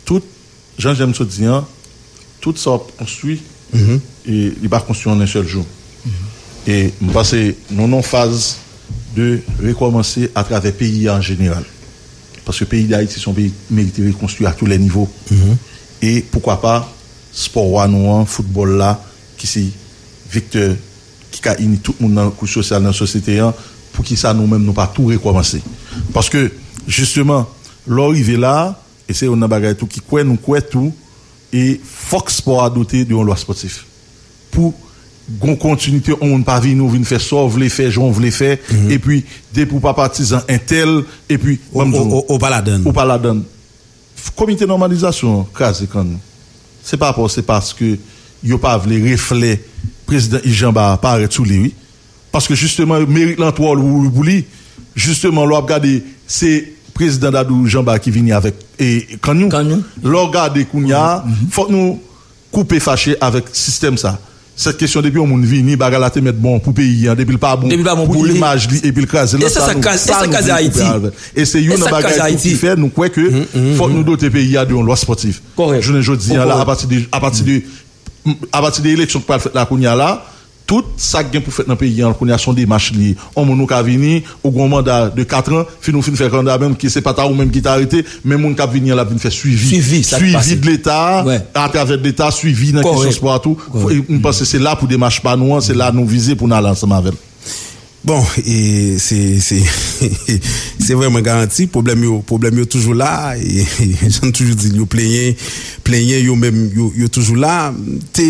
tout, jan James sot di an, tout sa w ap konstwi, e li pa konstwi an en sèl jou. E m panse nou nan yon faz de rekòmanse atravè peyi a an jeneral. Paske peyi Dayiti se yon peyi ki merite rekonstwi a tou lè nivo. E poukwa pa, spò wa nou an, foutbòl la, ki se vektè ki ka ini tout moun nan kouch sosyal nan sosyete an, poukisa nou menm nou pa tou rekòmanse? Paske, jisteman, Lè w rive la, e se youn nan bagay tou ki kwè, nou kwè tou, e fòk spò a dote de yon lwa spòtif. Pou gon kontinite, yon moun pa vini, ou vin fè sa w vle fè, jan w vle fè, epi depi w pa patizan entèl, epi, ban m di w, ou pa ladann. Komite nòmalizasyon an kraze kann. Se pa pa, se paske yo pa vle reflè prezidan Ijanba parèt sou li, wi. Paske jisteman, merit lan twò lou pou li. Jisteman, lè w ap gade, se prezidan Dadou Janba ki vini avèk, e, kann yo. Kann yo. Lè w gade kounye a, fòk nou koupe fache avèk sistèm sa. Sèt kesyon, depi yon moun vini, bagay la te mèt bon pou peyi an, depi l pa bon pou imaj li, epi l kraze l, sa nou, sa nou vle koupe avèk. E se youn nan bagay tou ki fè nou kwè ke fòk nou dote peyi a de yon lwa spòtif. Jounen jodi an la, apati de, apati de, apati de eleksyon k pral fèt la kounye a la, tout sa k gen pou fèt nan peyi an kounye a se yon demach li ye. Yon moun ou ka vini, ou gen yon manda de kat an, fin ou fin fè manda menm ki se pa ta ou menm ki ta rete, men moun k ap vini an l ap vin fè swivi. Swivi de Leta, atravè de Leta, swivi nan kesyon spò a tou. E m panse se la pou demach pa nou an, se la nou vize pou n ale ansanm avè l. Bon, e se, se, se vrèman garanti, pwoblèm yo, pwoblèm yo toujou la, e jan n toujou di l, yo plenyen, plenyen yo menm, yo, yo toujou la. Te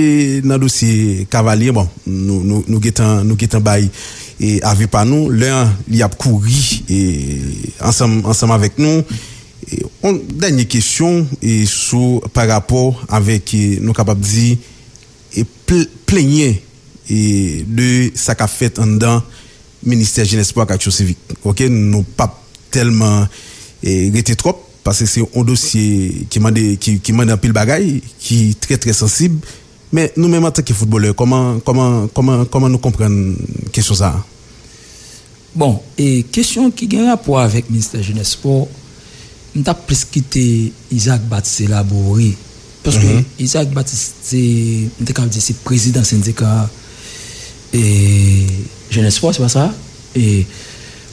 nan dosye Cavallier, bon, nou, nou, nou gentan, nou gentan bay, e, avi pa nou, lè an, li ap kouri, e, ansanm, ansanm avèk nou. E, yon dènye kesyon, e, sou, pa rapò avèk, e, nou kapab di, e, pl-, plenyen, e, de sa k ap fèt anndan Ministè Jenès, Spò ak Aksyon Sivik. Oke, nou p ap tèlman, e, rete twòp, paske se yon dosye ki mande, ki, ki mande anpil bagay, ki trè, trè sansib. Men nou menm antanke foutbolè, kòman, kòman, kòman, kòman nou konprann kesyon sa a? Bon, e kesyon ki gen rapò avèk Ministè Jenès, Spò, m t ap plis kite Isaac Baptiste elabore. Paske Isaac Baptiste, se, m te ka di, se prezidan sendika, e, Jenès, Spò, se pa sa? E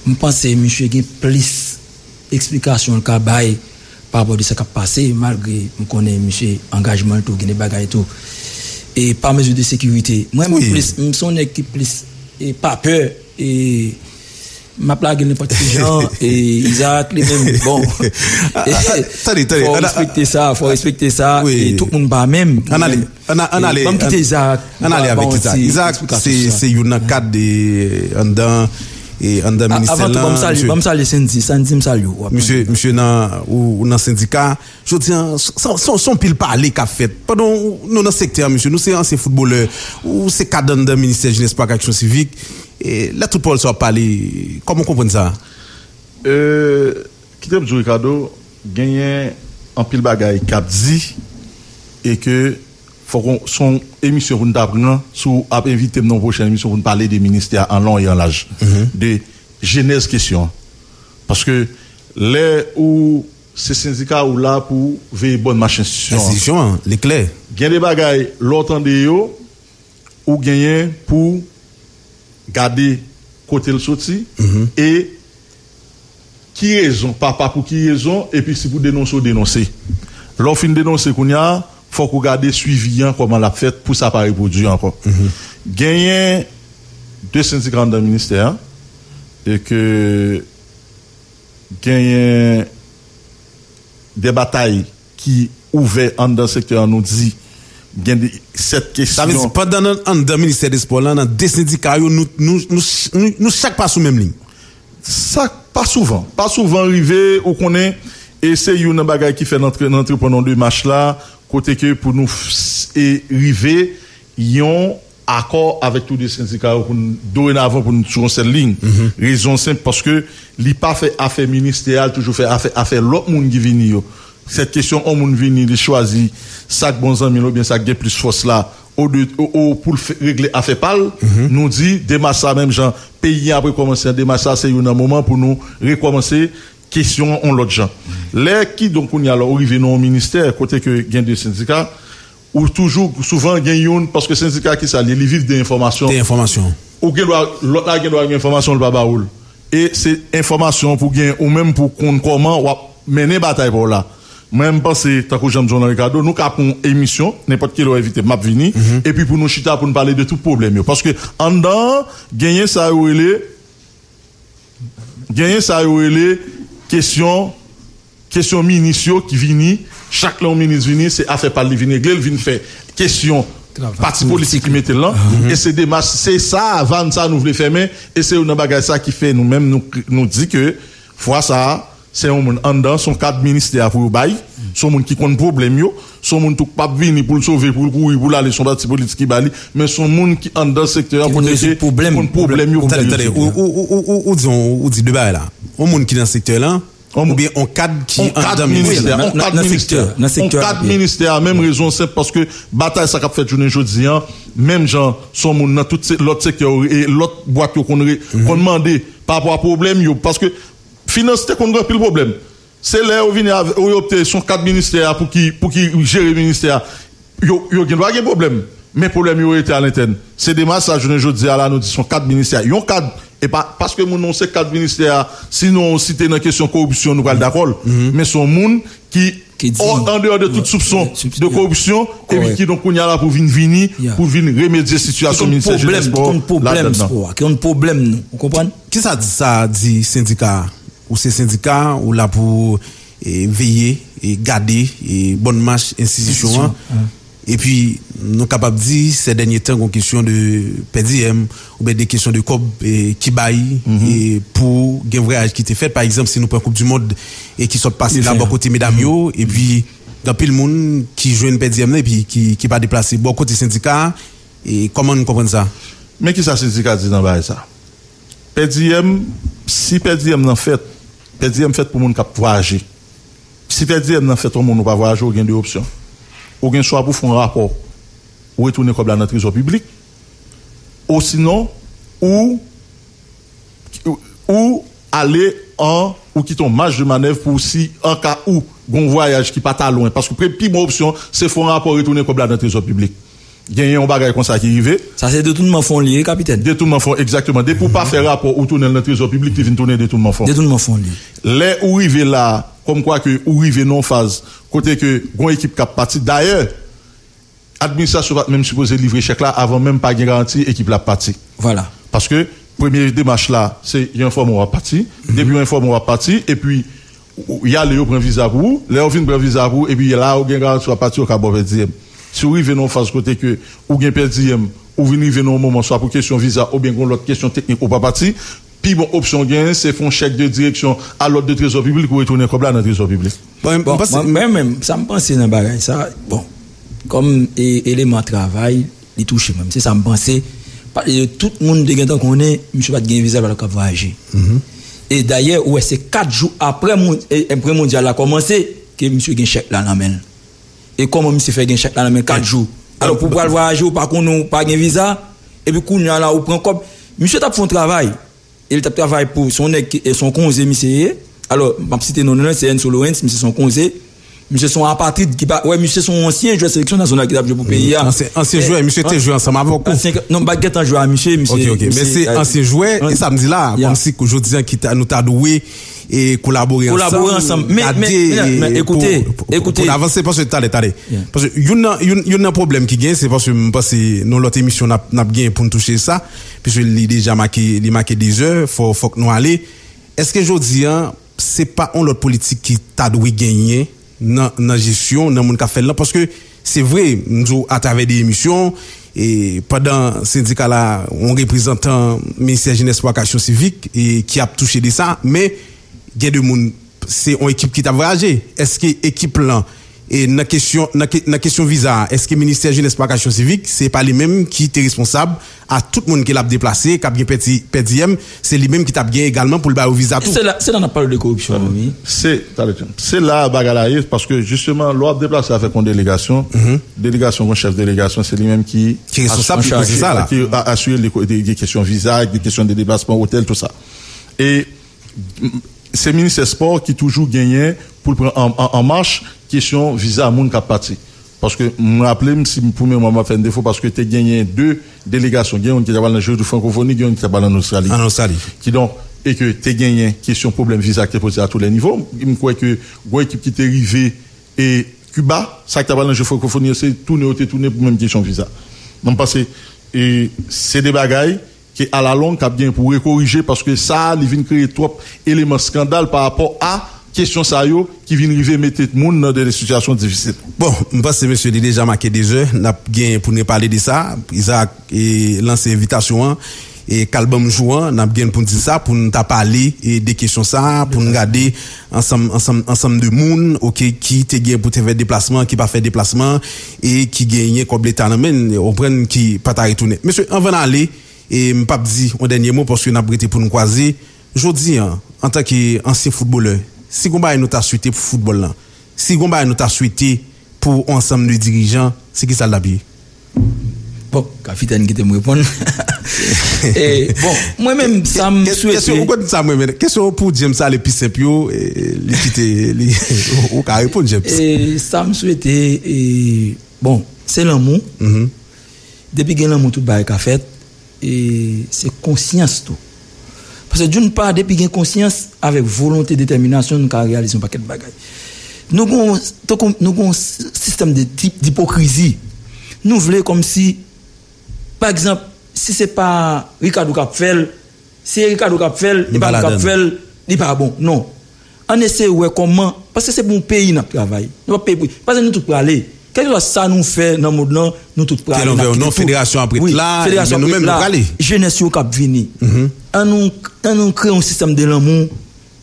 m panse misye gen plis eksplikasyon l ka bay pa rapò de sa k ap pase, malgre m konnen misye angajman l tou, gen de bagay tou. E pa mezi de sekirite. Mwen, mwen plis, m se yon nèg ki plis, e, pa pè, e, m ap lage l nenpòt ki jan, e, Isaac, li menm, bon. Tande, tande, fò w respekte sa, fò w respekte sa, e tout moun pa menm. Ann ale, ann ale, ann ale avèk Isaac. Isaac, se, se youn nan kad de, anndan, e anndan ministè lan. Avan tou, ban m salye, ban m salye Sandy. Sandy, m salye w. Misye, misye nan, ou, ou nan sendika. Jodi a, se, se, se, se yon pil pale k ap fèt. Pandan nou nan sektè a, misye, nou se ansyen foutbolè, ou se kad anndan Ministè Jenès, Spò ak Aksyon Sivik. E, lè tout pawòl sa w ap pale, kòman w konprann sa? E, kite m di w, Ricardo, genyen anpil bagay k ap di, e ke fòk on, se yon emisyon pou n ta pran, si w ap envite m nan yon pwochèn emisyon pou n pale de ministè a an lon e an laj, de jenèz kesyon an. Paske lè ou se sendika, ou la pou veye bòn mach enstitisyon an. Enstitisyon an, li klè. Gen de bagay, lè w tande yo, ou genyen pou gade kote l soti, e ki rezon, pa, pa pou ki rezon, epi si pou denonse, w denonse. Lè w fin denonse kounye a, fòk ou gade swivi an, kòman l ap fèt pou sa pa repwodui ankò. Genyen de sendika anndan ministè a, e ke genyen de batay ki ouvè anndan sektè an, nou di gen de, sèt kesyon. Sa vle di, pandan nan, anndan Ministè de Spò lan, nan de sendika yo, nou, nou, nou, nou, nou chak pa sou menm liy. Sa pa souvan. Pa souvan rive, ou konnen, e se youn nan bagay ki fè n antre, n antreprann yon demach la, kote ke pou nou f-, e rive yon akò avèk tou de sendika yo pou n, dorenavan pou n sou yon sèl liy. Rezon senp, paske li pa fè afè ministè a, li toujou fè afè, afè lòt moun ki vini yo. Sèt kesyon, yon moun vini, li chwazi sa k bon zanmi l oubyen sa k gen plis fòs la, o de, o, o, pou l fè, regle afè pa l, nou di, demach sa menm jan peyi an ap rekòmanse an, demach sa se youn nan moman pou nou rekòmanse kesyon an yon lòt jan. Lè kidonk kounye a la ou rive nan yon ministè kote ke gen de sendika, ou toujou, souvan gen youn, paske sendika ki sa l ye, li viv de enfòmasyon. De enfòmasyon. Ou gen dwa, lòt la gen dwa gen enfòmasyon, l pa ba ou l. E se enfòmasyon pou gen, ou menm pou konn kòman w ap mennen batay pa w la. Mwen, m panse, tankou jan m di w nan Ricardo, nou ka pran yon emisyon, nenpòt ki lè w envite m, m ap vini, epi pou nou chita, pou n pale de tout pwoblèm yo. Paske anndan an, genyen sa yo rele, genyen sa yo rele kesyon kesyon minis yo ki vini, chak lè yon minis vini, se afè pa l li vin regle, l vin fè kesyon pati politik ki mete l lan. E se demach, se sa, vann sa nou vle fèmen, e se youn nan bagay sa ki fè nou menm, nou, nou di ke fwa sa a, se yon moun anndan, se yon kad ministè a pou yo bay, se yon moun ki konn pwoblèm yo, se yon moun tou k p ap vini pou l sove, pou l kouri, pou l ale, se yon pati politik ki ba li, men se yon moun ki anndan sektè a, kote ke konn pwoblèm yo. Tande, tande, ou, ou, ou, ou, ou, ou di, ou, ou di de bagay la. Yon moun ki nan sektè lan, oubyen yon kad ki anndan ministè, yon kad ministè, yon kad ministè a, menm rezon senp, paske batay sa k ap fèt jounen jodi an, menm jan se yon moun nan tout lòt sektè yo, e lòt bwat yo konn, konn mande pa rapò a pwoblèm yo, paske finans te konn gen anpil pwoblèm. Se lè yo vini avè, yo opte se yon kad ministè a pou ki, pou ki jere ministè a. Yo, yo gen dwa gen pwoblèm, men pwoblèm yo rete alentèn. Se demach sa jounen jodi a la, nou di se yon kad ministè a. Yon kad, e pa paske moun nan se kad ministè a, si nou site nan kesyon koripsyon, nou pral dakò l. Men se yon moun ki andeyò de tout soupson de koripsyon, epi ki donk kounye a la pou vin vini, pou vin remedye sitiyasyon ministè jenès, spò ladan nan. Ki konn pwoblèm nou, ou konprann? Kisa sa di sendika a? Ou se sendika, ou la pou, e, veye, e, gade, e, bòn mach enstitisyon an. Epi, nou kapab di, se dènye tan, gon kesyon de pèdiyèm, oubyen de kesyon de kòb, e, ki bay, e, pou gen vwayaj ki te fèt. Pa egzanp, si nou pran Koup di Mond, e ki sot pase la bò kote medam yo, epi, gen anpil moun ki jwenn pèdiyèm nan, epi ki, ki pa deplase. Bò kote sendika a, e kòman nou konprann sa? Men kisa sendika di nan bagay sa? Pèdiyèm, si pèdiyèm nan fèt, pèdiyèm fèt pou moun k ap vwayaje. Si pèdiyèm nan fèt, yon moun ou pa vwayaje, ou gen de opsyon. Ou gen swa pou fè yon rapò, ou retounen kòb la nan trezò piblik, osinon, ou, ou ale an, ou kite yon maj de manèv pou si, an ka ou, gon vwayaj ki pa ta lwen. Paske pre-, pi bon opsyon, se fè yon rapò, retounen kòb la nan trezò piblik. Genyen yon bagay konsa ki rive. Sa se detounman fon li ye, kapitèn. Detounman fon, egzakteman. Depi ou pa fè rapò, ou tounen l nan trezò piblik, li vin tounen detounman fon. Detounman fon li. Lè ou rive la, kòmkwa ke ou rive nan yon faz kote ke gon ekip k ap pati. Dayè, administrasyon pa t menm sipoze livre chèk la avan menm pa gen garanti ekip la ap pati. Vwala. Paske premye demach la, se yo enfòme w w ap pati. Depi yo enfòme w w ap pati, epi ou, y ale, yo pran viza pou ou. Lè yo fin pran viza pou ou, epi la ou gen garanti w ap pati, yo ka ba w pèdiyèm. Si w rive nan yon faz kote ke ou gen pèdiyèm, ou vin rive nan yon moman, swa pou kesyon viza oubyen gen yon lòt kesyon teknik ou pa pati, pi bon opsyon w genyen, se fè yon chèk de direksyon a lòd de trezò piblik, ou retounen kòb la nan trezò piblik. Bon, mwen menm, sa m panse nan bagay sa, bon, kòm e, eleman travay, li touche mwen. Se sa m panse. Pa, e, tout moun te gentan konnen, misye pa t gen viza, l pa t ap ka vwayaje. E dayè, ou wè, se kat jou apre mon-, e, enpre mondyal la kòmanse, ke misye gen chèk la nan men l. E kòman misye fè gen chèk la nan men kat jou? Alò, pou pral vwayaje, ou pa konnen, ou pa gen viza, epi kounye a la, ou pran kòb. Misye t ap fè yon travay. E li t ap travay pou, se yon nèg ki, e se yon konze misye ye. Alò, m ap site non l, se Enzo Lawrence, misye se yon konze. Misye se yon apatrid ki pa, wè, misye se yon ansyen jwè seleksyon nasyonal ki t ap jwe pou peyi a. Ansyen, ansyen jwè, misye te jwe ansanm avèk ou. Ansyen, non, m pa t gentan jwe a misye, misye. Ok, ok. Men se ansyen jwè, e sa m di la, kòmsi jodi a ki ta, nou ta dwe e kolabore ansanm, gade, e pou, pou, pou n avanse, paske, tande, tande. Paske youn nan, youn, youn nan pwoblèm ki gen, se paske m panse nan lòt emisyon n ap, n ap gen pou n touche sa, piske li deja make, li make de zè, fò, fòk nou ale. Èske jodi a, se pa yon lòt politik ki ta dwe genyen nan, nan jesyon, nan moun k ap fè l lan? Paske se vre, m di w, atravè de emisyon, e pandan sendika la, yon reprezantan ministè jenès, spò ak aksyon sivik, e ki ap touche de sa, men gen de moun, se yon ekip ki t ap vwayaje. Èske ekip lan, e nan kesyon, nan ke-, nan kesyon viza a, èske ministè jenès, spò ak aksyon sivik, se pa li menm ki te responsab a tout moun ke l ap deplase, k ap gen pèdi-, pèdiyèm, se li menm ki t ap gen egalman pou l ba yo viza tou. Se la, se la n ap pale de koripsyon, wi. Se, tande, se la bagay la ye, paske jisteman, lè w ap deplase avèk yon delegasyon, delegasyon, yon chèf delegasyon, se li menm ki ki responsab pou koze sa la, ki a-, asire de, de, de kesyon viza, de kesyon de deplasman, otèl, tou sa. E se ministè spò ki toujou genyen pou l pran an, an, an mach kesyon viza moun k ap pati. Paske m raple m, si m, pou memwa m ap fè m defo, paske te genyen de delegasyon. Gen youn ki t ap al nan Jewòt Frankofoni, gen youn ki t ap al ann Ostrali. Ann Ostrali. Kidonk, e ke te genyen kesyon pwoblèm viza ki te poze a tou lè nivo. M kwè ke gon ekip ki te rive e Kiba, sa ki t ap al nan Jewòt Frankofoni yo, se tounen yo te tounen pou menm kesyon viza. Donk, m panse, e, se de bagay ke alalong k ap gen pou rekorije, paske sa a, li vin kreye twòp eleman eskandal pa rapò a kesyon sa yo ki vin rive mete moun nan de sitiyasyon difisil. Bon, m panse, mesye, li deja make de zè. N ap gen pou n repale de sa. Isaac, e, lanse envitasyon an. E k al ban m jou an, n ap gen pou n di sa, pou n ta pale, e, de kesyon sa, pou n gade ansanm, ansanm, ansanm de moun, oke, ki te gen pou te fè deplasman, ki pa fè deplasman, e ki genyen kòb leta nan men l, ou konprann, ki pa ta retounen. Mesye, anvan n ale, e m p ap di yon dènye mo, paske n ap rete pou n kwaze. Jodi a, antanke ansyen foutbolè, si gon bagay nou ta swete pou foutbòl lan, si gon bagay nou ta swete pou yon ansanm de dirijan, se kisa l t ap ye? Bon, kapitèn, kite m reponn. E, bon, mwen menm, sa m swete. Kesyon, ou konn sa mwen menm, kesyon pou James ale pi senp yo, e, li kite, li, ou ka reponn, James. E, sa m swete, e, bon, se lanmou. Depi gen lanmou, tout bagay ka fèt. E se konsyans tou. Paske d'une part, depi gen konsyans, avèk volonte, detèminasyon, nou ka reyalize yon pakèt bagay. Nou gon, tankou, nou gon sistèm de, di- dipokrizi. Nou vle kòmsi, pa egzanp, si se pa Ricardo k ap fè l, si se Ricardo k ap fè l, e pa nou k ap fè l, li pa bon. Non. Ann eseye wè kòman, paske se pou yon peyi n ap travay. Nou p ap peye pou, paske nou tout prale. Kèlkeswa sa nou fè nan mond lan, nou tout prale. Kèl anvè non, federasyon ap ret la, federasyon ap ret la, jenès yo k ap vini. Ann nou, ann nou kreye yon sistèm de lanmou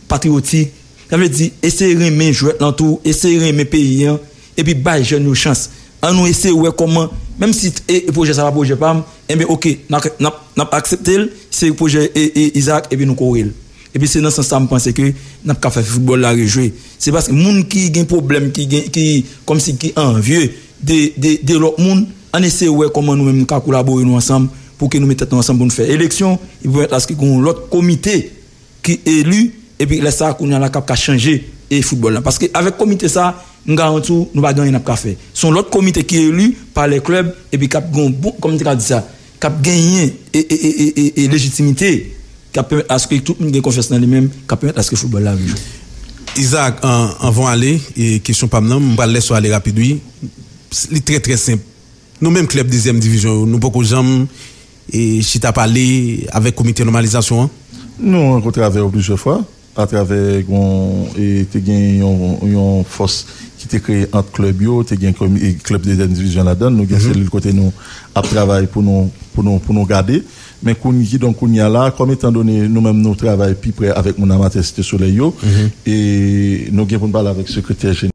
patriyotik. Sa vle di, eseye renmen jwèt lan tou, eseye renmen peyi an, epi bay jèn yo chans. Ann nou eseye wè kòman, menm si e, e pwojè sa pa pwojè pa m, enben, oke, n ap, n ap, n ap aksepte l, se pwojè e, e Isaac, epi nou kore l. Epi se nan sans sa m panse ke n ap ka fè foutbòl la rejwe. Se paske moun ki gen pwoblèm, ki gen, ki, kòmsi ki anvye de, de, de lòt moun, ann eseye wè kòman nou menm nou ka kolabore nou ansanm pou ke nou met tèt nou ansanm pou nou fè eleksyon, epi pèmèt aske gen yon lòt komite ki eli, epi lè sa a, kounye a la, k ap ka chanje e foutbòl la. Paske avèk komite sa a, m garanti w, nou pa gen anyen n ap ka fè. Se yon lòt komite ki eli pa lè klèb, epi k ap gen yon bon, kòman m te ka di sa, k ap genyen e, e, e, e, e, e lejitimite, k ap pèmèt aske tout moun gen konfyans nan li menm, k ap pèmèt aske foutbòl la rejwe. Isaac, an, anvan w ale, e kesyon pa m nan, m pral lèse w ale rapid, wi. Li trè, trè senp. Nou menm klèb dezyèm divizyon yo, nou poko janm, e, chita pale avèk komite nòmalizasyon an? Nou rankontre avè yo plizyè fwa, atravè yon, e, te gen yon, yon fòs ki te kreye ant klèb yo, te gen komi-, e, klèb dezyèm divizyon ladan l, nou gen selil kote nou ap travay pou nou, pou nou, pou nou gade. Men kounye, kidonk kounye a la, kòm etan done nou menm nou travay pi prè avèk moun amatè Site Solèy yo, e nou gen pou n pale avèk sekretè jeneral